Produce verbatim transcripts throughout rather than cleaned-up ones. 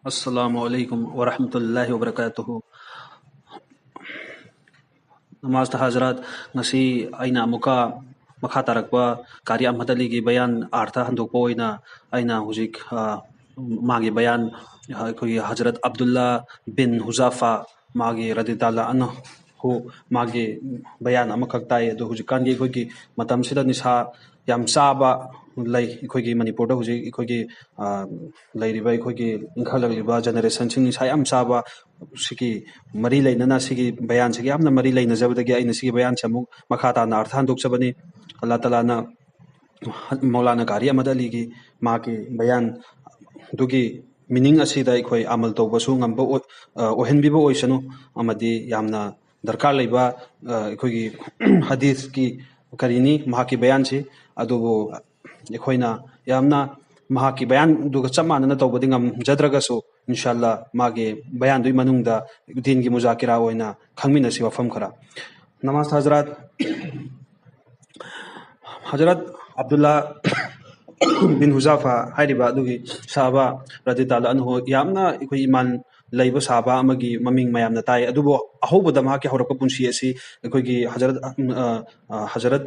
ꯑꯁꯁꯂꯥꯃꯨ ꯑꯂꯩꯀꯨꯝ ꯋꯔꯍꯃꯇꯨꯜꯂꯥꯍꯤ ꯋꯕꯔꯀꯥꯇꯨꯍꯨ꯫ ꯅꯃꯥꯖꯇ ꯍꯖꯔꯠ, ꯉꯁꯤ ꯑꯩꯅ ꯑꯃꯨꯛꯀ ꯃꯈꯥ ꯇꯥꯔꯛꯄ ꯀꯥꯔꯤ ꯑꯍꯃꯗ ꯑꯂꯤꯒꯤ ꯕꯌꯥꯟ ꯑꯥꯔꯊ ꯍꯟꯗꯣꯛꯄ ꯑꯣꯏꯅ ꯑꯩꯅ ꯍꯧꯖꯤꯛ, ꯑ, ꯃꯥꯒꯤ ꯕꯌꯥꯟ, ꯑ, ꯑꯩꯈꯣꯏꯒꯤ ꯍꯖꯔꯠ ꯑꯕꯗꯨꯜꯂꯥ ꯕꯤꯟ ꯍꯨꯖꯥꯐꯥ, ꯃꯥꯒꯤ ꯔꯗꯤꯇꯥꯂꯥ ꯑꯅ ꯍꯨ, ꯃꯥꯒꯤ ꯕꯌꯥꯟ ꯑꯃꯈꯛ ꯇꯥꯏ꯫ ꯑꯗꯣ ꯍꯧꯖꯤꯛꯀꯥꯟꯒꯤ ꯑꯩꯈꯣꯏꯒꯤ ꯃꯇꯝꯁꯤꯗ ꯅꯤꯁꯥ ꯌꯥꯝ ꯆꯥꯕ ꯂꯩ꯫ ꯑꯩꯈꯣꯏꯒꯤ ꯃꯅꯤꯄꯨꯔꯗ ꯍꯧꯖꯤꯛ ꯑꯩꯈꯣꯏꯒꯤ, ꯑ, ꯂꯩꯔꯤꯕ ꯑꯩꯈꯣꯏꯒꯤ ꯏꯟꯈꯠꯂꯛꯂꯤꯕ ꯖꯦꯅꯦꯔꯦꯁꯟꯁꯤꯡ ꯅꯤꯁꯥ ꯌꯥꯝ ꯆꯥꯕ ꯁꯤꯒꯤ ꯃꯔꯤ ꯂꯩꯅꯅ ꯁꯤꯒꯤ ꯕꯌꯥꯟꯁꯤꯒ ꯌꯥꯝꯅ ꯃꯔꯤ ꯂꯩꯅꯖꯕꯗꯒꯤ ꯑꯩꯅ ꯁꯤꯒꯤ ꯕꯌꯥꯟꯁꯦ ꯑꯃꯨꯛ ꯃꯈꯥ ꯇꯥꯅ ꯑꯥꯔꯊ ꯍꯟꯗꯣꯛꯆꯕꯅꯤ꯫ ꯑꯜꯂꯥ ꯇꯥꯂꯥꯅ ꯃꯧꯂꯥꯅꯥ ꯀꯥꯔꯤ ꯑꯍꯃꯗ ꯑꯂꯤꯒꯤ ꯃꯥꯒꯤ ꯕꯌꯥꯟꯗꯨꯒꯤ ꯃꯤꯅꯤꯡ ꯑꯁꯤꯗ ꯑꯩꯈꯣꯏ ꯑꯃꯜ ꯇꯧꯕꯁꯨ ꯉꯝꯕ ꯑꯣꯏ-, ꯑ, ꯑꯣꯏꯍꯟꯕꯤꯕ ꯑꯣꯏꯁꯅꯨ, ꯑꯃꯗꯤ ꯌꯥꯝꯅ ꯗꯔꯀꯥꯔ ꯂꯩꯕ, ꯑ, ꯑꯩꯈꯣꯏꯒꯤ ꯍꯗꯤꯁꯀꯤ ꯀꯔꯤꯅꯤ ꯃꯍꯥꯛꯀꯤ ꯕꯌꯥꯟꯁꯤ꯫ ꯑꯗꯨꯕꯨ ꯑꯩꯈꯣꯏꯅ ꯌꯥꯝꯅ ꯃꯍꯥꯛꯀꯤ ꯕꯌꯥꯟꯗꯨꯒ ꯆꯞ ꯃꯥꯟꯅꯅ ꯇꯧꯕꯗꯤ ꯉꯝꯖꯗ꯭ꯔꯒꯁꯨ, ꯏꯟꯁꯥꯜꯂꯥ ꯃꯥꯒꯤ ꯕꯌꯥꯟꯗꯨꯒꯤ ꯃꯅꯨꯡꯗ ꯗꯤꯟꯒꯤ ꯃꯨꯖꯥꯀꯤꯔꯥ ꯑꯣꯏꯅ ꯈꯪꯃꯤꯟꯅꯁꯤ ꯋꯥꯐꯝ ꯈꯔ꯫ ꯅꯃꯥꯖ ꯍꯖꯔꯥꯠ, ꯍꯖꯔꯠ ꯑꯕꯗꯨꯜꯂꯥ ꯕꯤꯟ ꯍꯨꯖꯥꯐꯥ ꯍꯥꯏꯔꯤꯕ ꯑꯗꯨꯒꯤ ꯁꯍꯥꯕꯥ ꯔꯗꯤꯌꯜꯂꯥꯍꯨ ꯑꯟꯍꯨ ꯌꯥꯝꯅ ꯑꯩꯈꯣꯏ ꯏꯃꯥꯟ ꯂꯩꯕ ꯁꯍꯥꯕꯥ ꯑꯃꯒꯤ ꯃꯃꯤꯡ ꯃꯌꯥꯝꯅ ꯇꯥꯏ꯫ ꯑꯗꯨꯕꯨ ꯑꯍꯧꯕꯗ ꯃꯍꯥꯛꯀꯤ ꯍꯧꯔꯛꯄ ꯄꯨꯟꯁꯤ ꯑꯁꯤ ꯑꯩꯈꯣꯏꯒꯤ ꯍꯖꯔꯠ, ꯑ, ꯑ, ꯍꯖꯔꯠ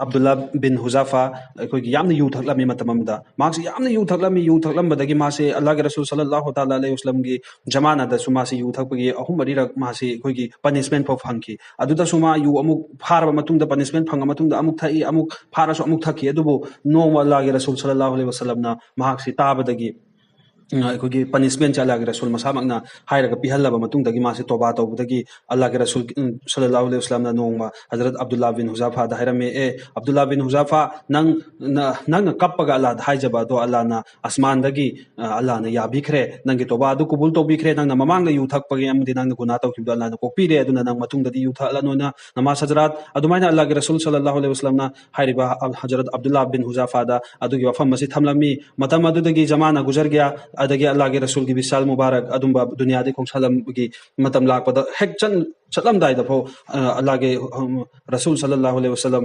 ꯑꯕꯗꯨꯜꯂꯥ ꯕꯤꯟ ꯍꯨꯖꯥꯐꯥ ꯑꯩꯈꯣꯏꯒꯤ ꯌꯥꯝꯅ ꯌꯨ ꯊꯛꯂꯝꯃꯤ ꯃꯇꯝ ꯑꯃꯗ꯫ ꯃꯍꯥꯛꯁꯤ ꯌꯥꯝꯅ ꯌꯨ ꯊꯛꯂꯝꯃꯤ꯫ ꯌꯨ ꯊꯛꯂꯝꯕꯗꯒꯤ ꯃꯥꯁꯦ ꯑꯜꯂꯥꯍꯒꯤ ꯔꯁꯨꯜ ꯁꯜꯂꯜꯂꯥꯍꯨ ꯇꯥꯂꯥ ꯑꯂꯩꯍꯤ ꯋꯁꯜꯂꯝꯒꯤ ꯖꯃꯥꯅꯥꯗꯁꯨ ꯃꯥꯁꯤ ꯌꯨ ꯊꯛꯄꯒꯤ ꯑꯍꯨꯝ ꯃꯔꯤꯔꯛ ꯃꯥꯁꯤ ꯑꯩꯈꯣꯏꯒꯤ ꯄꯅꯤꯁꯃꯦꯟ ꯐꯥꯎ ꯐꯪꯈꯤ꯫ ꯑꯗꯨꯗꯁꯨ ꯃꯥ ꯌꯨ ꯑꯃꯨꯛ ꯐꯥꯔꯕ ꯃꯇꯨꯡꯗ, ꯄꯅꯤꯁꯃꯦꯟ ꯐꯪꯉ ꯃꯇꯨꯡꯗ ꯑꯃꯨꯛ ꯊꯛꯏ, ꯑꯃꯨꯛ ꯐꯥꯔꯁꯨ ꯑꯃꯨꯛ ꯊꯛꯈꯤ꯫ ꯑꯗꯨꯕꯨ ꯅꯣꯡꯃ ꯑꯜꯂꯥꯍꯒꯤ ꯔꯁꯨꯜ ꯁꯜꯂꯜꯂꯥꯍꯨ ꯑꯂꯩꯍꯤ ꯋꯁꯜꯂꯝꯅ ꯃꯍꯥꯛꯁꯤ ꯇꯥꯕꯗꯒꯤ, ꯎꯝ, ꯑꯩꯈꯣꯏꯒꯤ ꯄꯅꯤꯁꯃꯦꯟꯁꯦ ꯑꯜꯂꯥꯍꯒꯤ ꯔꯁꯨꯜ ꯃꯁꯥꯃꯛꯅ ꯍꯥꯏꯔꯒ ꯄꯤꯍꯜꯂꯕ ꯃꯇꯨꯡꯗꯒꯤ ꯃꯥꯁꯦ ꯇꯣꯕꯥ ꯇꯧꯕꯗꯒꯤ ꯑꯜꯂꯥꯍꯒꯤ ꯔꯁꯨꯜ, ꯎꯝ, ꯁꯜꯂꯜꯂꯥꯍꯨ ꯑꯂꯩꯍꯤ ꯋꯁꯜꯂꯝꯅ ꯅꯣꯡꯃ ꯍꯖꯔꯠ ꯑꯕꯗꯨꯜꯂꯥ ꯕꯤꯟ ꯍꯨꯖꯥꯐꯥꯗ ꯍꯥꯏꯔꯝꯃꯤ, "ꯑꯦ ꯑꯕꯗꯨꯜꯂꯥ ꯕꯤꯟ ꯍꯨꯖꯥꯐꯥ, ꯅꯪ, ꯅ-, ꯅꯪꯅ ꯀꯞꯄꯒ ꯑꯜꯂꯥꯍꯗ ꯍꯥꯏꯖꯕ ꯑꯗꯣ ꯑꯜꯂꯥꯍꯅ ꯑꯁꯃꯥꯟꯗꯒꯤ, ꯑ, ꯑꯜꯂꯥꯍꯅ ꯌꯥꯕꯤꯈ꯭ꯔꯦ, ꯅꯪꯒꯤ ꯇꯣꯕꯥ ꯑꯗꯨ ꯀꯕꯨꯜ ꯇꯧꯕꯤꯈ꯭ꯔꯦ, ꯅꯪꯅ ꯃꯃꯥꯡꯗ ꯌꯨ ꯊꯛꯄꯒꯤ ꯑꯃꯗꯤ ꯅꯪꯅ ꯒꯨꯅꯥ ꯇꯧꯈꯤꯕꯗꯣ ꯑꯜꯂꯥꯍꯅ ꯀꯣꯛꯄꯤꯔꯦ, ꯑꯗꯨꯅ ꯅꯪ ꯃꯇꯨꯡꯗꯗꯤ ꯌꯨ ꯊꯛꯂꯅꯨꯅ ꯅꯃꯥꯖ ꯍꯖꯔꯥꯠ"꯫ ꯑꯗꯨꯃꯥꯏꯅ ꯑꯜꯂꯥꯍꯒꯤ ꯔꯁꯨꯜ ꯁꯜꯂꯜꯂꯥꯍꯨ ꯑꯂꯩꯍꯤ ꯋꯁꯜꯂꯝꯅ ꯍꯥꯏꯔꯤꯕ ꯍꯖꯔꯠ ꯑꯕꯗꯨꯜꯂꯥ ꯕꯤꯟ ꯍꯨꯖꯥꯐꯥꯗ ꯑꯗꯨꯒꯤ ꯋꯥꯐꯝ ꯑꯁꯤ ꯊꯝꯂꯝꯃꯤ꯫ ꯃꯇꯝ ꯑꯗꯨꯗꯒꯤ ꯖꯃꯥꯅ ꯒꯨꯖꯔ ꯒꯌꯥ, ꯑꯗꯒꯤ ꯑꯜꯂꯥꯍꯒꯤ ꯔꯁꯨꯜꯒꯤ ꯕꯤꯁꯥꯜ ꯃꯨꯕꯥꯔꯛ ꯑꯗꯨꯝꯕ ꯗꯨꯅꯤꯌꯥꯗꯒꯤ ꯈꯣꯡꯁꯥꯜꯂꯝꯕꯒꯤ ꯃꯇꯝ ꯂꯥꯛꯄꯗ ꯍꯦꯛ ꯆꯠ-, ꯆꯠꯂꯝꯗꯥꯏꯗ ꯐꯥꯎ, ꯑ, ꯑꯜꯂꯥꯍꯒꯤ, ꯎꯝ, ꯔꯁꯨꯜ ꯁꯜꯂꯜꯂꯥꯍꯨ ꯑꯂꯩꯍꯤ ꯋꯁꯜꯂꯝ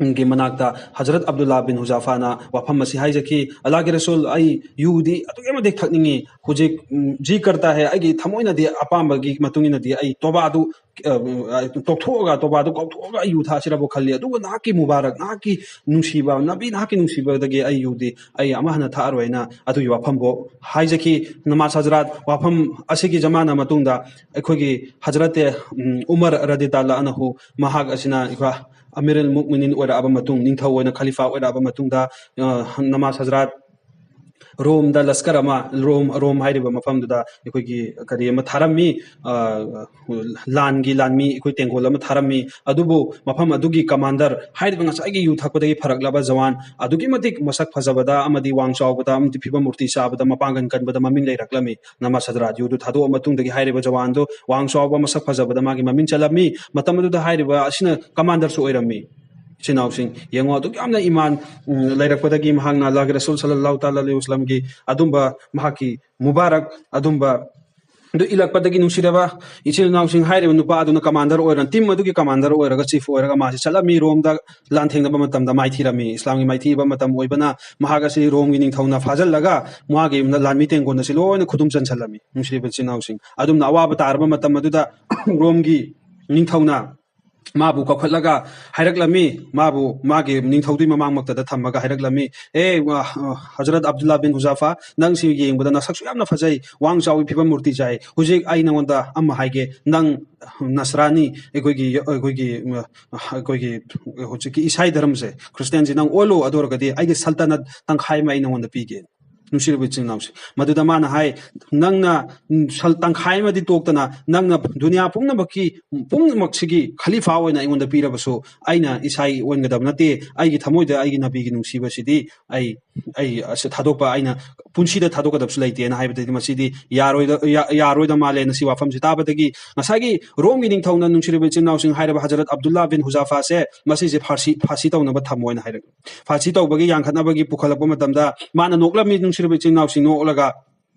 ꯒꯤ ꯃꯅꯥꯛꯇ ꯍꯖꯔꯠ ꯑꯕꯗꯨꯜꯂꯥ ꯕꯤꯟ ꯍꯨꯖꯥꯐꯥꯅ ꯋꯥꯐꯝ ꯑꯁꯤ ꯍꯥꯏꯖꯈꯤ, "ꯑꯜꯂꯥꯍꯒꯤ ꯔꯁꯨꯜ, ꯑꯩ ꯌꯨꯗꯤ ꯑꯗꯨꯛꯀꯤ ꯃꯇꯤꯛ ꯊꯛꯅꯤꯡꯉꯤ, ꯍꯧꯖꯤꯛ, ꯎꯝ, ꯖꯤ ꯀꯔꯇꯥ ꯍꯦ, ꯑꯩꯒꯤ ꯊꯃꯣꯏꯅꯗꯤ, ꯑꯄꯥꯝꯕꯒꯤ ꯃꯇꯨꯡ ꯏꯟꯅꯗꯤ ꯑꯩ ꯇꯣꯕꯥꯗꯨ, ꯑ, ꯑ, ꯇꯣꯛꯊꯣꯛꯑꯒ, ꯇꯣꯕꯥꯗꯨ ꯀꯥꯎꯊꯣꯛꯑꯒ ꯑꯩ ꯌꯨ ꯊꯛꯑꯁꯤꯔꯕꯨ ꯈꯜꯂꯤ, ꯑꯗꯨꯕꯨ ꯅꯍꯥꯛꯀꯤ ꯃꯨꯕꯥꯔꯛ, ꯅꯍꯥꯛꯀꯤ ꯅꯨꯡꯁꯤꯕ, ꯅꯕꯤ ꯅꯍꯥꯛꯀꯤ ꯅꯨꯡꯁꯤꯕꯗꯒꯤ ꯑꯩ ꯌꯨꯗꯤ ꯑꯩ ꯑꯃ ꯍꯟꯅ ꯊꯛꯑꯔꯣꯏꯅ ꯑꯗꯨꯒꯤ ꯋꯥꯐꯝꯕꯨ ꯍꯥꯏꯖꯈꯤ꯫ ꯅꯃꯥꯖ ꯍꯖꯔꯥꯠ, ꯋꯥꯐꯝ ꯑꯁꯤꯒꯤ ꯖꯃꯥꯅ ꯃꯇꯨꯡꯗ ꯑꯩꯈꯣꯏꯒꯤ ꯍꯖꯔꯠꯇꯦ, ꯎꯝ, ꯎꯃꯔ ꯔꯗꯤ ꯇꯥꯂꯥ ꯑꯅꯍꯨ, ꯃꯍꯥꯛ ꯑꯁꯤꯅ ꯑꯩꯈꯣꯏ ꯑꯃꯤꯔꯨꯜ ꯃꯨꯛꯃꯤꯅꯤꯟ ꯑꯣꯏꯔꯛꯑꯕ ꯃꯇꯨꯡ, ꯅꯤꯡꯊꯧ ꯑꯣꯏꯅ ꯈꯂꯤꯐꯥ ꯑꯣꯏꯔꯛꯑꯕ ꯃꯇꯨꯡꯗ, ꯑ, ꯅꯃꯥꯖ ꯍꯖꯔꯥꯠ ꯔꯣꯝꯗ ꯂꯁꯀꯔ ꯑꯃ, ꯔꯣꯝ, ꯔꯣꯝ ꯍꯥꯏꯔꯤꯕ ꯃꯐꯝꯗꯨꯗ ꯑꯩꯈꯣꯏꯒꯤ ꯀꯔꯤ ꯑꯃ ꯊꯥꯔꯝꯃꯤ, ꯑ, ꯂꯥꯟꯒꯤ ꯂꯥꯟꯃꯤ ꯑꯩꯈꯣꯏ ꯇꯦꯡꯒꯣꯜ ꯑꯃ ꯊꯥꯔꯝꯃꯤ꯫ ꯑꯗꯨꯕꯨ ꯃꯐꯝ ꯑꯗꯨꯒꯤ ꯀꯃꯥꯟꯗꯔ, ꯍꯥꯏꯔꯤꯕ ꯉꯁꯥꯏꯒꯤ ꯌꯨ ꯊꯛꯄꯗꯒꯤ ꯐꯔꯛꯂꯕ ꯖꯋꯥꯟ, ꯑꯗꯨꯛꯀꯤ ꯃꯇꯤꯛ ꯃꯁꯛ ꯐꯖꯕꯗ ꯑꯃꯗꯤ ꯋꯥꯡ ꯆꯥꯎꯕꯗ ꯑꯃꯗꯤ ꯐꯤꯕꯝ ꯃꯨꯔꯇꯤ ꯆꯥꯕꯗ, ꯃꯄꯥꯡꯒꯜ ꯀꯟꯕꯗ ꯃꯃꯤꯡ ꯂꯩꯔꯛꯂꯝꯃꯤ꯫ ꯅꯃꯥꯖ ꯍꯖꯔꯥꯠ ꯌꯨꯗꯨ ꯊꯥꯗꯣꯛꯑ ꯃꯇꯨꯡꯗꯒꯤ ꯍꯥꯏꯔꯤꯕ ꯖꯋꯥꯟꯗꯨ ꯋꯥꯡ ꯆꯥꯎꯕ, ꯃꯁꯛ ꯐꯖꯕꯗ ꯃꯥꯒꯤ ꯃꯃꯤꯡ ꯆꯠꯂꯝꯃꯤ꯫ ꯃꯇꯝ ꯑꯗꯨꯗ ꯍꯥꯏꯔꯤꯕ ꯑꯁꯤꯅ ꯀꯃꯥꯟꯗꯔꯁꯨ ꯑꯣꯏꯔꯝꯃꯤ꯫ ꯏꯆꯤꯟ ꯏꯅꯥꯎꯁꯤꯡ, ꯌꯦꯡꯉꯣ, ꯑꯗꯨꯛ ꯌꯥꯝꯅ ꯏꯃꯥꯟ, ꯎꯝ, ꯂꯩꯔꯛꯄꯗꯒꯤ ꯃꯍꯥꯛꯅ ꯑꯜꯂꯥꯍꯒꯤ ꯔꯁꯨꯜ ꯁꯜꯂꯜꯂꯥꯍꯨ ꯇꯥꯂꯥ ꯑꯂꯩꯍꯤ ꯋꯥꯁꯂꯝꯒꯤ ꯑꯗꯨꯝꯕ ꯃꯍꯥꯛꯀꯤ ꯃꯨꯕꯥꯔꯛ ꯑꯗꯨꯝꯕ ꯑꯗꯨ ꯏꯜꯂꯛꯄꯗꯒꯤ, ꯅꯨꯡꯁꯤꯔꯕ ꯏꯆꯤꯜ ꯏꯅꯥꯎꯁꯤꯡ, ꯍꯥꯏꯔꯤꯕ ꯅꯨꯄꯥ ꯑꯗꯨꯅ ꯀꯃꯥꯟꯗꯔ ꯑꯣꯏꯔ, ꯇꯤꯝ ꯑꯗꯨꯒꯤ ꯀꯃꯥꯟꯗꯔ ꯑꯣꯏꯔꯒ, ꯆꯤꯐ ꯑꯣꯏꯔꯒ ꯃꯥꯁꯤ ꯆꯠꯂꯝꯃꯤ, ꯔꯣꯝꯗ ꯂꯥꯟꯊꯦꯡꯅꯕ ꯃꯇꯝꯗ ꯃꯥꯏꯊꯤꯔꯝꯃꯤ꯫ ꯏꯁꯂꯥꯝꯒꯤ ꯃꯥꯏꯊꯤꯕ ꯃꯇꯝ ꯑꯣꯏꯕꯅ ꯃꯍꯥꯛ ꯑꯁꯤ ꯔꯣꯝꯒꯤ ꯅꯤꯡꯊꯧꯅ ꯐꯥꯖꯤꯜꯂꯒ ꯃꯥꯒꯤ ꯂꯥꯟꯃꯤ ꯇꯦꯡꯒꯣꯟ ꯑꯁꯤ ꯂꯣꯏꯅ ꯈꯨꯗꯨꯝ ꯆꯟꯁꯤꯜꯂꯝꯃꯤ꯫ ꯅꯨꯡꯁꯤꯔꯤꯕ ꯏꯆꯤꯜ ꯏꯅꯥꯎꯁꯤꯡ, ꯑꯗꯨꯝꯅ ꯑꯋꯥꯕ ꯇꯥꯔꯕ ꯃꯇꯝ ꯑꯗꯨꯗ ꯔꯣꯝꯒꯤ ꯅꯤꯡꯊꯧꯅ ꯃꯥꯕꯨ ꯀꯧꯈꯠꯂꯒ ꯍꯥꯏꯔꯛꯂꯝꯃꯤ, ꯃꯥꯕꯨ ꯃꯥꯒꯤ ꯅꯤꯡꯊꯧꯗꯨꯒꯤ ꯃꯃꯥꯡꯃꯛꯇꯗ ꯊꯝꯃꯒ ꯍꯥꯏꯔꯛꯂꯝꯃꯤ, "ꯑꯦ, ꯋꯥ, ꯍꯖꯔꯠ ꯑꯕꯗꯨꯜꯂꯥ ꯕꯤꯟ ꯍꯨꯖꯥꯐꯥ, ꯅꯪꯁꯤ ꯌꯦꯡꯕꯗ ꯅꯁꯛꯁꯨ ꯌꯥꯝꯅ ꯐꯖꯩ, ꯋꯥꯡ ꯆꯥꯎꯋꯤ, ꯐꯤꯕꯝ ꯃꯨꯔꯇꯤ ꯆꯥꯏ꯫ ꯍꯧꯖꯤꯛ ꯑꯩ ꯅꯉꯣꯟꯗ ꯑꯃ ꯍꯥꯏꯒꯦ, ꯅꯪ ꯅꯁꯔꯥꯅꯤ, ꯑꯩꯈꯣꯏꯒꯤ, ꯑꯩꯈꯣꯏꯒꯤ, ꯑꯩꯈꯣꯏꯒꯤ ꯍꯧꯖꯤꯛꯀꯤ ꯏꯁꯥꯏ ꯙꯔꯃꯁꯦ, ꯈ꯭ꯔꯤꯁꯇꯤꯌꯥꯟꯁꯤ ꯅꯪ ꯑꯣꯜꯂꯨ, ꯑꯗꯨ ꯑꯣꯏꯔꯒꯗꯤ ꯑꯩꯒꯤ ꯁꯜꯇꯅꯠ ꯇꯪꯈꯥꯏ ꯑꯃ ꯑꯩ ꯅꯉꯣꯟꯗ ꯄꯤꯒꯦ"꯫ ꯅꯨꯡꯁꯤꯔꯕ ꯏꯆꯤꯜ ꯏꯅꯥꯎꯁꯦ, ꯃꯗꯨꯗ ꯃꯥꯅ ꯍꯥꯏ, "ꯅꯪꯅ, ꯎꯝ, ꯁꯜ-, ꯇꯪꯈꯥꯏ ꯑꯃꯗꯤ ꯇꯣꯛꯇꯅ, ꯅꯪꯅ ꯗꯨꯅꯤꯌꯥ ꯄꯨꯝꯅꯃꯛꯀꯤ, ꯄꯨꯝꯅꯃꯛꯁꯤꯒꯤ ꯈꯂꯤꯐꯥ ꯑꯣꯏꯅ ꯑꯩꯉꯣꯟꯗ ꯄꯤꯔꯕꯁꯨ, ꯑꯩꯅ ꯏꯁꯥꯏ ꯑꯣꯟꯒꯗꯕ ꯅꯠꯇꯦ꯫ ꯑꯩꯒꯤ ꯊꯃꯣꯏꯗ ꯑꯩꯒꯤ ꯅꯕꯤꯒꯤ ꯅꯨꯡꯁꯤꯕꯁꯤꯗꯤ ꯑꯩ, ꯑꯩ ꯑꯁꯤ ꯊꯥꯗꯣꯛꯄ, ꯑꯩꯅ ꯄꯨꯟꯁꯤꯗ ꯊꯥꯗꯣꯛꯀꯗꯕꯁꯨ ꯂꯩꯇꯦꯅ" ꯍꯥꯏꯕꯗꯗꯤ ꯃꯁꯤꯗꯤ ꯌꯥꯔꯣꯏꯗ-, ꯌꯥ-, ꯌꯥꯔꯣꯏꯗ ꯃꯥꯜꯂꯦꯅ ꯁꯤ ꯋꯥꯐꯝꯁꯤ ꯇꯥꯕꯗꯒꯤ ꯉꯁꯥꯏꯒꯤ ꯔꯣꯝꯒꯤ ꯅꯤꯡꯊꯧꯅ, ꯅꯨꯡꯁꯤꯔꯕ ꯏꯆꯤꯜ ꯏꯅꯥꯎꯁꯤꯡ, ꯍꯥꯏꯔꯕ ꯍꯖꯔꯠ ꯑꯕꯗꯨꯜꯂꯥ ꯕꯤꯟ ꯍꯨꯖꯥꯐꯥꯁꯦ ꯃꯁꯤꯁꯦ ꯐꯥꯔꯁꯤ, ꯐꯥꯔꯁꯤ ꯇꯧꯅꯕ ꯊꯝꯃꯣꯅ ꯍꯥꯏꯔꯛꯏ꯫ ꯐꯥꯔꯁꯤ ꯇꯧꯕꯒꯤ ꯌꯥꯡꯈꯠꯅꯕꯒꯤ ꯄꯨꯈꯠꯂꯛꯄ ꯃꯇꯝꯗ ꯃꯥꯅ ꯅꯣꯛꯂꯝꯃꯤ, ꯅꯨꯡꯁꯤꯔꯕ ꯏꯆꯤꯜ ꯏꯅꯥꯎꯁꯤꯡ, ꯅꯣꯛꯂꯒ,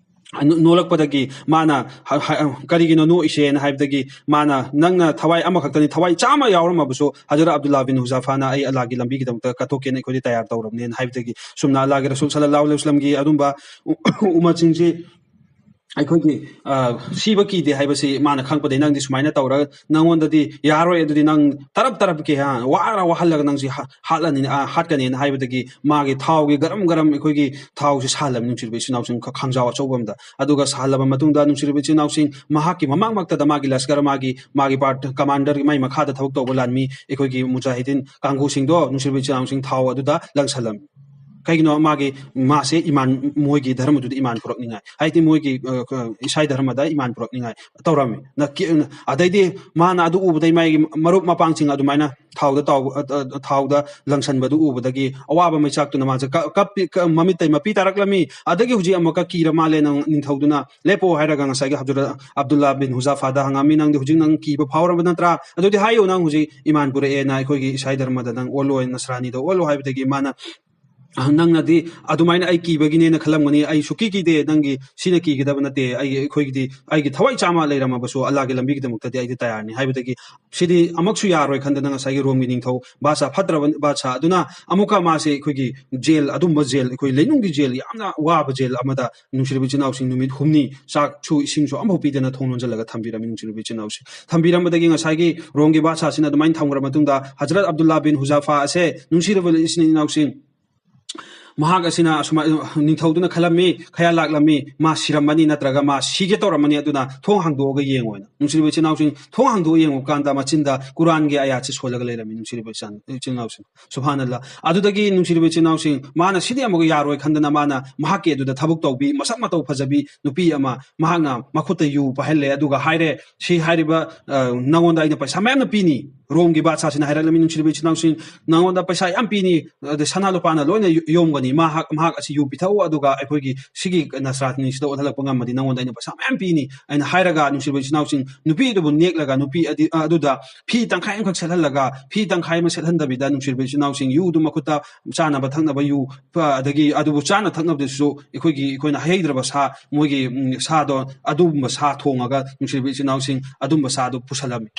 ꯅꯣ-, ꯅꯣꯂꯛꯄꯗꯒꯤ ꯃꯥꯅ ꯍ-, ꯍ-, "ꯀꯔꯤꯒꯤꯅꯣ ꯅꯣꯛꯏꯁꯦꯅ?" ꯍꯥꯏꯕꯗꯒꯤ ꯃꯥꯅ, "ꯅꯪꯅ ꯊꯋꯥꯏ ꯑꯃꯈꯛꯇꯅꯤ, ꯊꯋꯥꯏ ꯆꯥꯝꯃ ꯌꯥꯎꯔꯝꯃꯕꯁꯨ ꯍꯖꯔꯠ ꯑꯕꯗꯨꯜꯂꯥ ꯕꯤꯟ ꯍꯨꯖꯥꯐꯥꯅ ꯑꯩ ꯑꯜꯂꯥꯒꯤ ꯂꯝꯕꯤꯒꯤꯗꯃꯛꯇ ꯀꯠꯊꯣꯛꯀꯦꯅ ꯑꯩꯈꯣꯏꯗꯤ ꯇꯌꯥꯔ ꯇꯧꯔꯕꯅꯦꯅ" ꯍꯥꯏꯕꯗꯒꯤ ꯁꯨꯝꯅ ꯑꯜꯂꯥꯒꯤ ꯔꯁꯨꯜ ꯁꯜꯂꯜꯂꯥꯍꯨ ꯑꯂꯩꯍꯤ ꯋꯁꯜꯂꯝꯒꯤ ꯑꯗꯨꯝꯕ ꯎ-, ꯎꯃꯠꯁꯤꯡꯁꯤ ꯑꯩꯈꯣꯏꯒꯤ, ꯑ, ꯁꯤꯕ ꯀꯤꯗꯦ ꯍꯥꯏꯕꯁꯤ ꯃꯥꯅ ꯈꯪꯕꯗꯒꯤ ꯅꯪꯗꯤ ꯁꯨꯃꯥꯏꯅ ꯇꯧꯔꯒ ꯅꯪꯉꯣꯟꯗꯗꯤ ꯌꯥꯔꯣꯏ, ꯑꯗꯨꯗꯤ ꯅꯪ ꯇꯔꯞ ꯇꯔꯞꯀꯤ, ꯍꯥ, ꯋꯥꯔ ꯋꯥꯍꯜꯂꯒ ꯅꯪꯁꯤ ꯍꯥ-, ꯍꯥꯠꯂꯅꯤ, ꯑ, ꯍꯥꯠꯀꯅꯤꯅ ꯍꯥꯏꯕꯗꯒꯤ ꯃꯥꯒꯤ ꯊꯥꯎꯒꯤ ꯒꯔꯝ ꯒꯔꯝ ꯑꯩꯈꯣꯏꯒꯤ ꯊꯥꯎꯁꯤ ꯁꯥꯍꯜꯂꯝꯃꯤ, ꯅꯨꯡꯁꯤꯔꯕ ꯏꯆꯤꯟ ꯏꯅꯥꯎꯁꯤꯡ, ꯈ-, ꯈꯥꯡꯖꯥꯎ ꯑꯆꯧꯕ ꯑꯃꯗ꯫ ꯑꯗꯨꯒ ꯁꯥꯍꯜꯂꯕ ꯃꯇꯨꯡꯗ, ꯅꯨꯡꯁꯤꯔꯕ ꯏꯆꯤꯟ ꯏꯅꯥꯎꯁꯤꯡ, ꯃꯍꯥꯛꯀꯤ ꯃꯃꯥꯡꯃꯛꯇꯗ ꯃꯥꯒꯤ ꯂꯁꯀꯔ, ꯃꯥꯒꯤ, ꯃꯥꯒꯤ ꯄꯥꯔꯠ ꯀꯃꯥꯟꯗꯔ, ꯃꯥꯒꯤ ꯃꯈꯥꯗ ꯊꯕꯛ ꯇꯧꯕ ꯂꯥꯟꯃꯤ ꯑꯩꯈꯣꯏꯒꯤ ꯃꯨꯖꯥꯍꯤꯗꯤꯟ ꯀꯥꯡꯕꯨꯁꯤꯡꯗꯣ, ꯅꯨꯡꯁꯤꯔꯕ ꯏꯆꯤꯟ ꯏꯅꯥꯎꯁꯤꯡ, ꯊꯥꯎ ꯑꯗꯨꯗ ꯂꯪꯁꯜꯂꯝꯃꯤ꯫ ꯀꯩꯒꯤꯅꯣ? ꯃꯥꯒꯤ, ꯃꯥꯁꯦ ꯏꯃꯥꯟ, ꯃꯣꯏꯒꯤ ꯙꯔꯃꯗꯨꯗ ꯏꯃꯥꯟ ꯄꯨꯔꯛꯅꯤꯡꯉꯥꯏ, ꯍꯥꯏꯗꯤ ꯃꯣꯏꯒꯤ, ꯑ, ꯏꯁꯥꯏ ꯙꯔꯃꯗ ꯏꯃꯥꯟ ꯄꯨꯔꯛꯅꯤꯡꯉꯥꯏ ꯇꯧꯔꯝꯃꯤ꯫ ꯅ-, ꯀꯤ-, ꯑꯗꯩꯗꯤ ꯃꯥꯅ ꯑꯗꯨ ꯎꯕꯗꯩ ꯃꯥꯒꯤ ꯃꯔꯨꯞ ꯃꯄꯥꯡꯁꯤꯡ ꯑꯗꯨꯃꯥꯏꯅ ꯊꯥꯎꯗ ꯇꯥꯎ-, ꯑ, ꯑ, ꯊꯥꯎꯗ ꯂꯪꯁꯟꯕꯗꯨ ꯎꯕꯗꯒꯤ ꯑꯋꯥꯕ ꯃꯩꯆꯥꯛꯇꯨꯅ ꯃꯥꯁꯦ ꯀ-, ꯀꯞꯄꯤ-, ꯀ-, ꯃꯃꯤꯠꯇꯩ ꯃꯄꯤ ꯇꯥꯔꯛꯂꯝꯃꯤ꯫ ꯑꯗꯒꯤ ꯍꯧꯖꯤꯛ ꯑꯃꯨꯛꯀ ꯀꯤꯔ ꯃꯥꯜꯂꯦ ꯅꯪ ꯅꯤꯡꯊꯧꯗꯨꯅ, "ꯂꯦꯞꯄꯣ" ꯍꯥꯏꯔꯒ ꯉꯁꯥꯏꯒꯤ ꯍꯖꯔꯠ ꯑꯕꯗꯨꯜꯂꯥ ꯕꯤꯟ ꯍꯨꯖꯥꯐꯥꯗ ꯍꯪꯉꯝꯃꯤ, "ꯅꯪꯗꯤ ꯍꯧꯖꯤꯛ ꯅꯪ ꯀꯤꯕ ꯐꯥꯎꯔꯕ ꯅꯠꯇ꯭ꯔꯥ? ꯑꯗꯨꯗꯤ ꯍꯥꯏꯌꯨ, ꯅꯪ ꯍꯧꯖꯤꯛ ꯏꯃꯥꯟ ꯄꯨꯔꯛꯑꯦꯅ, ꯑꯩꯈꯣꯏꯒꯤ ꯏꯁꯥꯏ ꯙꯔꯃꯗ ꯅꯪ ꯑꯣꯜꯂꯣ, ꯅꯁꯔꯥꯅꯤꯗ ꯑꯣꯜꯂꯣ" ꯍꯥꯏꯕꯗꯒꯤ ꯃꯥꯅ, "ꯑ, ꯅꯪꯅꯗꯤ ꯑꯗꯨꯃꯥꯏꯅ ꯑꯩ ꯀꯤꯕꯒꯤꯅꯦꯅ ꯈꯜꯂꯝꯒꯅꯤ, ꯑꯩ ꯁꯨꯛꯀꯤ ꯀꯤꯗꯦ, ꯅꯪꯒꯤ ꯁꯤꯅ ꯀꯤꯒꯗꯕ ꯅꯠꯇꯦ, ꯑꯩꯒꯤ, ꯑꯩꯈꯣꯏꯒꯤꯗꯤ, ꯑꯩꯒꯤ ꯊꯋꯥꯏ ꯆꯥꯝꯃ ꯂꯩꯔꯝꯃꯕꯁꯨ ꯑꯜꯂꯥꯒꯤ ꯂꯝꯕꯤꯒꯤꯗꯃꯛꯇꯗꯤ ꯑꯩꯗꯤ ꯇꯌꯥꯔꯅꯤ" ꯍꯥꯏꯕꯗꯒꯤ ꯁꯤꯗꯤ ꯑꯃꯨꯛꯁꯨ ꯌꯥꯔꯣꯏ ꯈꯟꯗꯅ ꯉꯁꯥꯏꯒꯤ ꯔꯣꯝꯒꯤ ꯅꯤꯡꯊꯧ ꯕꯥꯗꯁꯥ, ꯐꯠꯇ꯭ꯔꯕ ꯕꯥꯗꯁꯥ ꯑꯗꯨꯅ ꯑꯃꯨꯛꯀ ꯃꯥꯁꯦ ꯑꯩꯈꯣꯏꯒꯤ ꯖꯦꯜ, ꯑꯗꯨꯝꯕ ꯖꯦꯜ, ꯑꯩꯈꯣꯏ ꯂꯩꯅꯨꯡꯒꯤ ꯖꯦꯜ, ꯌꯥꯝꯅ ꯋꯥꯕ ꯖꯦꯜ ꯑꯃꯗ ꯅꯨꯡꯁꯤꯔꯕ ꯏꯆꯤꯟ ꯏꯅꯥꯎꯁꯤꯡ, ꯅꯨꯃꯤꯠ ꯍꯨꯝꯅꯤ ꯆꯥꯛꯁꯨ ꯏꯁꯤꯡꯁꯨ ꯑꯝꯐꯥꯎ ꯄꯤꯗꯅ ꯊꯣꯡ ꯂꯣꯟꯁꯤꯜꯂꯒ ꯊꯝꯕꯤꯔꯝꯃꯤ, ꯅꯨꯡꯁꯤꯔꯕ ꯏꯆꯤꯟ ꯏꯅꯥꯎꯁꯤꯡ꯫ ꯊꯝꯕꯤꯔꯝꯕꯗꯒꯤ ꯉꯁꯥꯏꯒꯤ ꯔꯣꯝꯒꯤ ꯕꯥꯗꯁꯥꯁꯤꯅ ꯑꯗꯨꯃꯥꯏꯅ ꯊꯝꯈ꯭ꯔ ꯃꯇꯨꯡꯗ ꯍꯖꯔꯠ ꯑꯕꯗꯨꯜꯂꯥ ꯕꯤꯟ ꯍꯨꯖꯥꯐꯥ ꯑꯁꯦ, ꯅꯨꯡꯁꯤꯔꯕ ꯏꯆꯤꯟ ꯏꯅꯥꯎꯁꯤꯡ, ꯃꯍꯥꯛ ꯑꯁꯤꯅ ꯑꯁꯨꯃꯥꯏ-, ꯅꯤꯡꯊꯧꯗꯨꯅ ꯈꯜꯂꯝꯃꯤ, ꯈꯌꯥꯜ ꯂꯥꯛꯂꯝꯃꯤ, ꯃꯥ ꯁꯤꯔꯝꯃꯅꯤ ꯅꯠꯇ꯭ꯔꯒ ꯃꯥ ꯁꯤꯒꯦ ꯇꯧꯔꯝꯃꯅꯤ, ꯑꯗꯨꯅ ꯊꯣꯡ ꯍꯥꯡꯗꯣꯛꯑꯒ ꯌꯦꯡꯉꯣꯅ꯫ ꯅꯨꯡꯁꯤꯔꯕ ꯏꯆꯤꯟ ꯏꯅꯥꯎꯁꯤꯡ, ꯊꯣꯡ ꯍꯥꯡꯗꯣꯛꯑ ꯌꯦꯡꯉꯨ ꯀꯥꯟꯗ ꯃꯆꯤꯟꯗ ꯀꯨꯔꯥꯟꯒꯤ ꯑꯥꯌꯥꯠꯁꯦ ꯁꯣꯜꯂꯒ ꯂꯩꯔꯝꯃꯤ, ꯅꯨꯡꯁꯤꯔꯕ ꯏꯆꯥ-, ꯏꯆꯤꯟ ꯏꯅꯥꯎꯁꯤꯡ꯫ ꯁꯨꯕꯍꯥꯅꯜꯂꯥ꯫ ꯑꯗꯨꯗꯒꯤ ꯅꯨꯡꯁꯤꯔꯕ ꯏꯆꯤꯟ ꯏꯅꯥꯎꯁꯤꯡ, ꯃꯥꯅ ꯁꯤꯗꯤ ꯑꯃꯨꯛ ꯌꯥꯔꯣꯏ ꯈꯟꯗꯅ ꯃꯥꯅ ꯃꯍꯥꯛꯀꯤ ꯑꯗꯨꯗ ꯊꯕꯛ ꯇꯧꯕꯤ, ꯃꯁꯛ ꯃꯇꯧ ꯐꯖꯕꯤ ꯅꯨꯄꯤ ꯑꯃ, ꯃꯍꯥꯛꯅ ꯃꯈꯨꯠꯇ ꯌꯨ ꯄꯥꯏꯍꯜꯂꯦ, ꯑꯗꯨꯒ ꯍꯥꯏꯔꯦ, "ꯁꯤ ꯍꯥꯏꯔꯤꯕ, ꯑ, ꯅꯉꯣꯟꯗ ꯑꯩꯅ ꯄꯩꯁꯥ ꯃꯌꯥꯝꯅ ꯄꯤꯅꯤ"꯫ ꯔꯣꯝꯒꯤ ꯕꯥꯗꯁꯥꯁꯤꯅ ꯍꯥꯏꯔꯛꯂꯝꯃꯤ, ꯅꯨꯡꯁꯤꯔꯕ ꯏꯆꯤꯟ ꯏꯅꯥꯎꯁꯤꯡ, "ꯅꯉꯣꯟꯗ ꯄꯩꯁꯥ ꯌꯥꯝ ꯄꯤꯅꯤ, ꯑꯗꯩ ꯁꯅꯥ ꯂꯨꯄꯥꯅ ꯂꯣꯏꯅ ꯌꯣꯝꯒꯅꯤ"꯫ ꯃꯍꯥꯛ, ꯃꯍꯥꯛ ꯑꯁꯤ ꯌꯨ ꯄꯤꯊꯛꯎ, ꯑꯗꯨꯒ ꯑꯩꯈꯣꯏꯒꯤ ꯁꯤꯒꯤ ꯅꯁꯔꯥꯅꯤꯁꯤꯗ ꯑꯣꯜꯍꯜꯂꯛꯄ ꯉꯝꯃꯗꯤ ꯅꯉꯣꯟꯗ ꯑꯩꯅ ꯄꯩꯁꯥ ꯃꯌꯥꯝ ꯄꯤꯅꯤ ꯑꯩꯅ ꯍꯥꯏꯔꯒ, ꯅꯨꯡꯁꯤꯔꯕ ꯏꯆꯤꯟ ꯏꯅꯥꯎꯁꯤꯡ, ꯅꯨꯄꯤ ꯑꯗꯨꯕꯨ ꯅꯦꯛꯂꯒ ꯅꯨꯄꯤ ꯑꯗꯤ-, ꯑ, ꯑꯗꯨꯗ ꯐꯤ ꯇꯪꯈꯥꯏ ꯑꯃꯈꯛ ꯁꯦꯠꯍꯜꯂꯒ, ꯐꯤ ꯇꯪꯈꯥꯏ ꯑꯃ ꯁꯦꯠꯍꯟꯗꯕꯤꯗ, ꯅꯨꯡꯁꯤꯔꯕ ꯏꯆꯤꯟ ꯏꯅꯥꯎꯁꯤꯡ, ꯌꯨꯗꯨ ꯃꯈꯨꯠꯇ ꯆꯥꯅꯕ ꯊꯛꯅꯕ ꯌꯨ, ꯑ, ꯑꯗꯒꯤ ꯑꯗꯨꯕꯨ ꯆꯥꯅ ꯊꯛꯅꯕꯗꯁꯨ ꯑꯩꯈꯣꯏꯒꯤ, ꯑꯩꯈꯣꯏꯅ ꯍꯩꯗ꯭ꯔꯕ ꯁꯥ, ꯃꯣꯏꯒꯤ, ꯎꯝ, ꯁꯥꯗꯣ, ꯑꯗꯨꯒꯨꯝꯕ ꯁꯥ ꯊꯣꯡꯉꯒ, ꯅꯨꯡꯁꯤꯔꯕ ꯏꯆꯤꯟ ꯏꯅꯥꯎꯁꯤꯡ, ꯑꯗꯨꯝꯕ ꯁꯥꯗꯣ ꯄꯨꯁꯜꯂꯝꯃꯤ꯫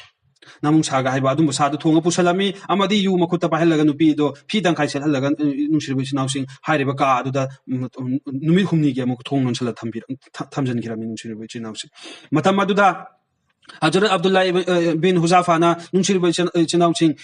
ꯅꯥꯃꯨꯡ ꯁꯥꯒ ꯍꯥꯏꯕ ꯑꯗꯨꯝꯕ ꯁꯥꯗꯨ ꯊꯣꯡꯉ ꯄꯨꯁꯜꯂꯝꯃꯤ, ꯑꯃꯗꯤ ꯌꯨ ꯃꯈꯨꯠꯇ ꯄꯥꯏꯍꯜꯂꯒ ꯅꯨꯄꯤꯗꯣ ꯐꯤ ꯇꯪꯈꯥꯏ ꯁꯦꯠꯍꯜꯂꯒ, ꯑ, ꯅꯨꯡꯁꯤꯔꯕ ꯏꯆꯤꯟ ꯏꯅꯥꯎꯁꯤꯡ, ꯍꯥꯏꯔꯤꯕ ꯀꯥ ꯑꯗꯨꯗ, ꯎꯝ, ꯎꯝ, ꯅꯨꯃꯤꯠ ꯍꯨꯝꯅꯤꯒꯤ ꯑꯃꯨꯛ ꯊꯣꯡ ꯂꯣꯟꯁꯤꯜꯂ ꯊꯝꯕꯤꯔ-, ꯊ-, ꯊꯝꯖꯤꯟꯈꯤꯔꯝꯃꯤ, ꯅꯨꯡꯁꯤꯔꯕ ꯏꯆꯤꯟ ꯏꯅꯥꯎꯁꯤꯡ꯫ ꯃꯇꯝ ꯑꯗꯨꯗ ꯍꯖꯔꯠ ꯑꯕꯗꯨꯜꯂꯥ ꯏꯕ-, ꯑ, ꯕꯤꯟ ꯍꯨꯖꯥꯐꯥꯅ, ꯅꯨꯡꯁꯤꯔꯕ ꯏꯆꯤꯟ-, ꯏꯆꯤꯟ ꯏꯅꯥꯎꯁꯤꯡ,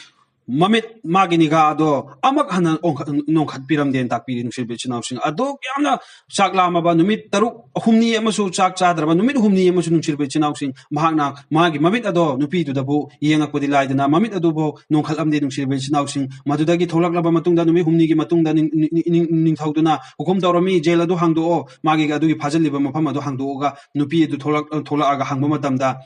ꯃꯃꯤꯠ, ꯃꯥꯒꯤ ꯅꯤꯒꯥ ꯑꯗꯣ ꯑꯃꯨꯛ ꯍꯟꯅ ꯑꯣꯟꯈꯠ-, ꯅꯣꯟꯈꯠꯄꯤꯔꯝꯗꯦꯅ ꯇꯥꯛꯄꯤꯔꯤ, ꯅꯨꯡꯁꯤꯔꯕ ꯏꯆꯤꯟ ꯏꯅꯥꯎꯁꯤꯡ꯫ ꯑꯗꯨꯛ ꯌꯥꯝꯅ ꯆꯥꯛ ꯂꯥꯝꯃꯕ, ꯅꯨꯃꯤꯠ ꯇꯔꯨꯛ, ꯍꯨꯝꯅꯤ ꯑꯃꯁꯨ ꯆꯥꯛ ꯆꯥꯗ꯭ꯔꯕ, ꯅꯨꯃꯤꯠ ꯍꯨꯝꯅꯤ ꯑꯃꯁꯨ, ꯅꯨꯡꯁꯤꯔꯕ ꯏꯆꯤꯟ ꯏꯅꯥꯎꯁꯤꯡ, ꯃꯍꯥꯛꯅ ꯃꯥꯒꯤ ꯃꯃꯤꯠ ꯑꯗꯣ ꯅꯨꯄꯤꯗꯨꯗꯕꯨ ꯌꯦꯡꯉꯛꯄꯗꯤ ꯂꯥꯏꯗꯅ, ꯃꯃꯤꯠ ꯑꯗꯨꯕꯨ ꯅꯣꯟꯈꯠꯂꯝꯗꯦ, ꯅꯨꯡꯁꯤꯔꯕ ꯏꯆꯤꯟ ꯏꯅꯥꯎꯁꯤꯡ꯫ ꯃꯗꯨꯗꯒꯤ ꯊꯣꯛꯂꯛꯂꯕ ꯃꯇꯨꯡꯗ, ꯅꯨꯃꯤꯠ ꯍꯨꯝꯅꯤꯒꯤ ꯃꯇꯨꯡꯗ, ꯅꯤꯡ-, ꯅꯤꯡ-, ꯅꯤꯡ-, ꯅꯤꯡꯊꯧꯗꯨꯅ ꯍꯨꯀꯨꯝ ꯇꯧꯔꯝꯃꯤ, "ꯖꯦꯜ ꯑꯗꯨ ꯍꯥꯡꯗꯣꯛꯑꯣ", ꯃꯥꯒꯤ ꯑꯗꯨꯒꯤ ꯐꯥꯖꯤꯜꯂꯤꯕ ꯃꯐꯝ ꯑꯗꯨ ꯍꯥꯡꯗꯣꯛꯑꯒ, ꯅꯨꯄꯤ ꯑꯗꯨ ꯊꯣꯛꯂꯛ-, ꯊꯣꯛꯂꯛꯑꯒ ꯍꯪꯕ ꯃꯇꯝꯗ,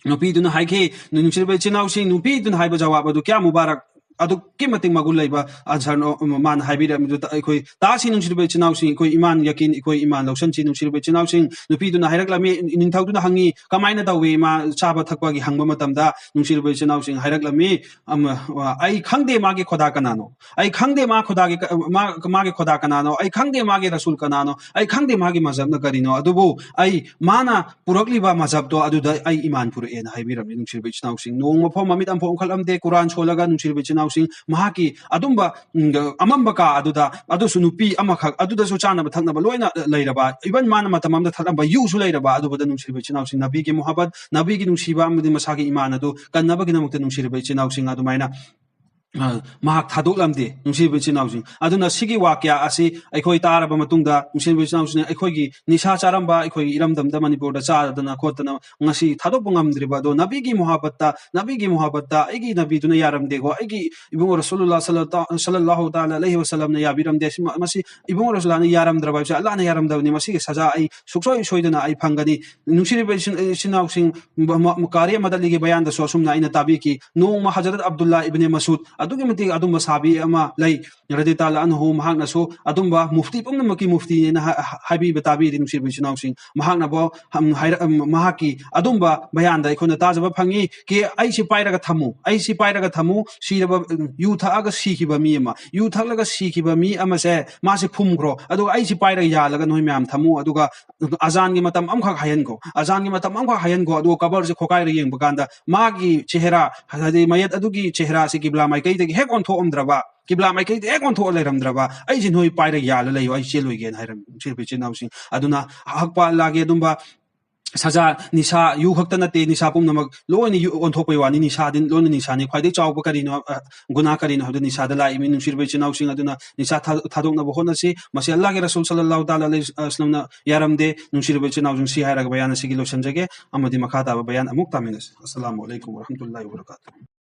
ꯅꯨꯄꯤꯗꯨꯅ ꯍꯥꯏꯈꯤ, ꯅꯨꯡꯁꯤꯔꯕ ꯏꯆꯤꯟ ꯏꯅꯥꯎꯁꯤꯡ, ꯅꯨꯄꯤꯗꯨꯅ ꯍꯥꯏꯕ ꯖꯋꯥꯕ ꯑꯗꯨ ꯀꯌꯥ ꯃꯨꯕꯥꯔꯛ, ꯑꯗꯨꯛꯀꯤ ꯃꯇꯤꯛ ꯃꯒꯨꯟ ꯂꯩꯕ ꯑꯟꯁꯔꯅꯣ, ꯃꯥꯅ ꯍꯥꯏꯕꯤꯔꯝꯃꯤꯗꯨ ꯇ-, ꯑꯩꯈꯣꯏ ꯇꯥꯁꯤ, ꯅꯨꯡꯁꯤꯔꯕ ꯏꯆꯤꯟ ꯏꯅꯥꯎꯁꯤꯡ, ꯑꯩꯈꯣꯏ ꯏꯃꯥꯟ ꯌꯥꯀꯤꯟ, ꯑꯩꯈꯣꯏ ꯏꯃꯥꯟ ꯂꯧꯁꯟꯁꯤ, ꯅꯨꯡꯁꯤꯔꯕ ꯏꯆꯤꯟ ꯏꯅꯥꯎꯁꯤꯡ꯫ ꯅꯨꯄꯤꯗꯨꯅ ꯍꯥꯏꯔꯛꯂꯝꯃꯤ, ꯅꯤꯡꯊꯧꯗꯨꯅ ꯍꯪꯉꯤ, "ꯀꯃꯥꯏꯅ ꯇꯧꯏ ꯃꯥ ꯆꯥꯕ ꯊꯛꯄꯒꯤ?" ꯍꯪꯕ ꯃꯇꯝꯗ, ꯅꯨꯡꯁꯤꯔꯕ ꯏꯆꯤꯟ ꯏꯅꯥꯎꯁꯤꯡ, ꯍꯥꯏꯔꯛꯂꯝꯃꯤ, ꯑꯃ, "ꯑꯩ ꯈꯪꯗꯦ ꯃꯥꯒꯤ ꯈꯣꯗꯥ ꯀꯅꯥꯅꯣ, ꯑꯩ ꯈꯪꯗꯦ ꯃꯥ ꯈꯣꯗꯥꯒꯤ ꯀ-, ꯃꯥ, ꯃꯥꯒꯤ ꯈꯣꯗꯥ ꯀꯅꯥꯅꯣ, ꯑꯩ ꯈꯪꯗꯦ ꯃꯥꯒꯤ ꯔꯁꯨꯜ ꯀꯅꯥꯅꯣ, ꯑꯩ ꯈꯪꯗꯦ ꯃꯥꯒꯤ ꯃꯖꯍꯕꯅ ꯀꯔꯤꯅꯣ, ꯑꯗꯨꯕꯨ ꯑꯩ ꯃꯥꯅ ꯄꯨꯔꯛꯂꯤꯕ ꯃꯖꯍꯕꯇꯣ ꯑꯗꯨꯗ ꯑꯩ ꯏꯃꯥꯟ ꯄꯨꯔꯛꯑꯦꯅ" ꯍꯥꯏꯕꯤꯔꯝꯃꯤ, ꯅꯨꯡꯁꯤꯔꯕ ꯏꯆꯤꯟ ꯏꯅꯥꯎꯁꯤꯡ꯫ ꯅꯣꯡꯃ ꯐꯥꯎ ꯃꯃꯤꯠ ꯑꯃꯐꯥꯎ ꯑꯣꯟꯈꯠꯂꯝꯗꯦ, ꯀꯨꯔꯥꯟ ꯁꯣꯜꯂꯒ, ꯅꯨꯡꯁꯤꯔꯕ ꯏꯆꯤꯟ ꯏꯅꯥꯎꯁꯤꯡ, ꯃꯍꯥꯛꯀꯤ ꯑꯗꯨꯝꯕ, ꯎꯝ, ꯑꯃꯝꯕ ꯀꯥ ꯑꯗꯨꯗ, ꯑꯗꯨꯁꯨ ꯅꯨꯄꯤ ꯑꯃꯈꯛ, ꯑꯗꯨꯗꯁꯨ ꯆꯥꯅꯕ ꯊꯛꯅꯕ ꯂꯣꯏꯅ ꯂꯩꯔꯕ, even ꯃꯥꯅ ꯃꯇꯝ ꯑꯃꯗ ꯊꯛꯂꯝꯕ ꯌꯨꯁꯨ ꯂꯩꯔꯕ, ꯑꯗꯨꯕꯨꯗ, ꯅꯨꯡꯁꯤꯔꯕ ꯏꯆꯤꯟ ꯏꯅꯥꯎꯁꯤꯡ, ꯅꯕꯤꯒꯤ ꯃꯨꯍꯕꯠ, ꯅꯕꯤꯒꯤ ꯅꯨꯡꯁꯤꯕ ꯑꯃꯗꯤ ꯃꯁꯥꯒꯤ ꯏꯃꯥꯟ ꯑꯗꯨ ꯀꯟꯅꯕꯒꯤꯗꯃꯛꯇ, ꯅꯨꯡꯁꯤꯔꯕ ꯏꯆꯤꯟ ꯏꯅꯥꯎꯁꯤꯡ, ꯑꯗꯨꯃꯥꯏꯅ ꯑ, ꯃꯍꯥꯛ ꯊꯥꯗꯣꯛꯂꯝꯗꯦ, ꯅꯨꯡꯁꯤꯔꯤꯕ ꯏꯆꯤꯟ ꯏꯅꯥꯎꯁꯤꯡ꯫ ꯑꯗꯨꯅ ꯁꯤꯒꯤ ꯋꯥꯀ꯭ꯌꯥ ꯑꯁꯤ ꯑꯩꯈꯣꯏ ꯇꯥꯔꯕ ꯃꯇꯨꯡꯗ, ꯅꯨꯡꯁꯤꯔꯤꯕ ꯏꯆꯤꯟ ꯏꯅꯥꯎꯁꯤꯡ, ꯑꯩꯈꯣꯏꯒꯤ ꯅꯤꯁꯥ ꯆꯥꯔꯝꯕ, ꯑꯩꯈꯣꯏꯒꯤ ꯏꯔꯝꯗꯝꯗ, ꯃꯅꯤꯄꯨꯔꯗ ꯆꯥꯗꯅ ꯈꯣꯠꯇꯅ ꯉꯁꯤ ꯊꯥꯗꯣꯛꯄ ꯉꯝꯗ꯭ꯔꯤꯕ ꯑꯗꯣ, ꯅꯕꯤꯒꯤ ꯃꯨꯍꯥꯕꯠꯇ, ꯅꯕꯤꯒꯤ ꯃꯨꯍꯥꯕꯠꯇ, "ꯑꯩꯒꯤ ꯅꯕꯤꯗꯨꯅ ꯌꯥꯔꯝꯗꯦꯀꯣ, ꯑꯩꯒꯤ ꯏꯕꯨꯡꯉꯣ ꯔꯁꯨꯂꯨꯜꯂꯥ ꯁꯜꯂꯜꯂꯥꯍꯨ ꯇꯥꯂꯥ ꯑꯂꯩꯍꯤ ꯋꯁꯜꯂꯝꯅ ꯌꯥꯕꯤꯔꯝꯗꯦ, ꯁꯤ ꯃ-, ꯃꯁꯤ ꯏꯕꯨꯡꯉꯣ ꯔꯁꯨꯂꯥꯅ ꯌꯥꯔꯝꯗ꯭ꯔꯕ ꯍꯥꯏꯕꯁꯦ, ꯑꯜꯂꯥꯍꯅ ꯌꯥꯔꯝꯗꯕꯅꯤ, ꯃꯁꯤꯒꯤ ꯁꯖꯥ ꯑꯩ ꯁꯨꯡꯁꯣꯏ ꯁꯣꯏꯗꯅ ꯑꯩ ꯐꯪꯒꯅꯤ"꯫ ꯅꯨꯡꯁꯤꯔꯤꯕ ꯏꯆꯤꯟ, ꯏꯆꯤꯟ ꯏꯅꯥꯎꯁꯤꯡ, ꯃ-, ꯃ-, ꯀꯥꯔꯤ ꯑꯃꯗ ꯑꯂꯤꯒꯤ ꯕꯌꯥꯟꯗꯁꯨ ꯑꯁꯨꯝꯅ ꯑꯩꯅ ꯇꯥꯕꯤꯈꯤ, ꯅꯣꯡꯃ ꯍꯖꯔꯠ ꯑꯕꯗꯨꯜꯂꯥ ꯏꯕꯅꯦ ꯃꯁꯨꯗ ꯑꯗꯨꯛꯀꯤ ꯃꯇꯤꯛ ꯑꯗꯨꯝꯕ ꯁꯥꯕꯤ ꯑꯃ ꯂꯩ, ꯔꯗꯤꯇꯥꯂ ꯑꯟꯍꯨ, ꯃꯍꯥꯛꯅꯁꯨ ꯑꯗꯨꯝꯕ ꯃꯨꯐꯇꯤ ꯄꯨꯝꯅꯃꯛꯀꯤ ꯃꯨꯐꯇꯤꯅꯦꯅ ꯍꯥ-, ꯍꯥ-, ꯍꯥꯏꯕꯤꯕ ꯇꯥꯕꯤꯔꯤ, ꯅꯨꯡꯁꯤꯕ ꯏꯆꯤꯟ ꯏꯅꯥꯎꯁꯤꯡ꯫ ꯃꯍꯥꯛꯅꯕꯨ, ꯍꯝ, ꯍꯥꯏꯔ-, ꯍꯝ, ꯃꯍꯥꯛꯀꯤ ꯑꯗꯨꯝꯕ ꯕꯌꯥꯟꯗ ꯑꯩꯈꯣꯏꯅ ꯇꯥꯖꯕ ꯐꯪꯉꯤ꯫ ꯀꯦ, "ꯑꯩꯁꯤ ꯄꯥꯏꯔꯒ ꯊꯝꯃꯨ, ꯑꯩꯁꯤ ꯄꯥꯏꯔꯒ ꯊꯝꯃꯨ, ꯁꯤꯔꯕ, ꯎꯝ, ꯌꯨ ꯊꯛꯑꯒ ꯁꯤꯈꯤꯕ ꯃꯤ ꯑꯃ, ꯌꯨ ꯊꯛꯂꯒ ꯁꯤꯈꯤꯕ ꯃꯤ ꯑꯃꯁꯦ ꯃꯥꯁꯦ ꯐꯨꯝꯈ꯭ꯔꯣ, ꯑꯗꯨꯒ ꯑꯩꯁꯤ ꯄꯥꯏꯔꯒ ꯌꯥꯜꯂꯒ ꯅꯣꯏ ꯃꯌꯥꯝ ꯊꯝꯃꯨ, ꯑꯗꯨꯒ ꯑꯖꯥꯟꯒꯤ ꯃꯇꯝ ꯑꯃꯈꯛ ꯍꯥꯏꯍꯟꯈꯣ, ꯑꯖꯥꯟꯒꯤ ꯃꯇꯝ ꯑꯃꯈꯛ ꯍꯥꯏꯍꯟꯈꯣ, ꯑꯗꯨꯒ ꯀꯕꯔꯁꯦ ꯈꯣꯀꯥꯏꯔꯒ ꯌꯦꯡꯕ ꯀꯥꯟꯗ ꯃꯥꯒꯤ ꯆꯦꯍꯔꯥ, ꯍꯥꯏꯗꯤ ꯃꯌꯦꯠ ꯑꯗꯨꯒꯤ ꯆꯦꯍꯔꯥꯁꯤ ꯀꯤꯕ꯭ꯂꯥ ꯃꯥꯏꯀꯩꯗꯒꯤ ꯍꯦꯛ ꯑꯣꯟꯊꯣꯛꯑꯝꯗ꯭ꯔꯕ, ꯀꯤꯕ꯭ꯂꯥ ꯃꯥꯏꯀꯩꯗ ꯍꯦꯛ ꯑꯣꯟꯊꯣꯛꯑ ꯂꯩꯔꯝꯗ꯭ꯔꯕ, ꯑꯩꯁꯦ ꯅꯣꯏ ꯄꯥꯏꯔꯒ ꯌꯥꯜꯂ ꯂꯩꯌꯣ, ꯑꯩ ꯆꯦꯜꯂꯣꯏꯒꯦꯅ ꯍꯥꯏꯔꯝꯃꯤ, ꯅꯨꯡꯁꯤꯔꯕ ꯏꯆꯤꯟ ꯏꯅꯥꯎꯁꯤꯡ꯫ ꯑꯗꯨꯅ ꯍꯛꯄ ꯑꯜꯂꯥꯒꯤ ꯑꯗꯨꯝꯕ ꯁꯖꯥ, ꯅꯤꯁꯥ, ꯌꯨ ꯈꯛꯇ ꯅꯠꯇꯦ, ꯅꯤꯁꯥ ꯄꯨꯝꯅꯃꯛ ꯂꯣꯏꯅ ꯌꯨ-, ꯑꯣꯟꯊꯣꯛꯄꯩ ꯋꯥꯅꯤ꯫ ꯅꯤꯁꯥꯗꯤ ꯂꯣꯏꯅ ꯅꯤꯁꯥꯅꯤ꯫ ꯈ꯭ꯋꯥꯏꯗꯒꯤ ꯆꯥꯎꯕ ꯀꯔꯤꯅꯣ, ꯑ, ꯒꯨꯅꯥ ꯀꯔꯤꯅꯣ ꯍꯥꯏꯕꯗ ꯅꯤꯁꯥꯗ ꯂꯥꯛꯏꯃꯤ꯫ ꯅꯨꯡꯁꯤꯔꯕ ꯏꯆꯤꯟ ꯏꯅꯥꯎꯁꯤꯡ, ꯑꯗꯨꯅ ꯅꯤꯁꯥ ꯊꯥ-, ꯊꯥꯗꯣꯛꯅꯕ ꯍꯣꯠꯅꯁꯤ꯫ ꯃꯁꯤ ꯑꯜꯂꯥꯍꯒꯤ ꯔꯁꯨꯜ ꯁꯜꯂꯜꯂꯥꯍꯨ ꯇꯥꯂꯥ ꯑꯂꯩꯍꯤ ꯋꯁꯜꯂꯝꯅ ꯌꯥꯔꯝꯗꯦ꯫ ꯅꯨꯡꯁꯤꯔꯕ ꯏꯆꯤꯟ ꯏꯅꯥꯎꯁꯤꯡ, ꯁꯤ ꯍꯥꯏꯔꯒ ꯕꯌꯥꯟ ꯑꯁꯤꯒꯤ ꯂꯣꯏꯁꯤꯟꯖꯒꯦ꯫ ꯑꯃꯗꯤ ꯃꯈꯥ ꯇꯥꯕ ꯕꯌꯥꯟ ꯑꯃꯨꯛ ꯇꯥꯃꯤꯟꯅꯁꯤ꯫ ꯑꯁꯁꯂꯥꯃꯨ ꯑꯂꯩꯀꯨꯝ ꯋꯔꯍꯃꯇꯨꯜꯂꯥꯍꯤ ꯋꯕꯔꯀꯥꯇꯨꯍ꯫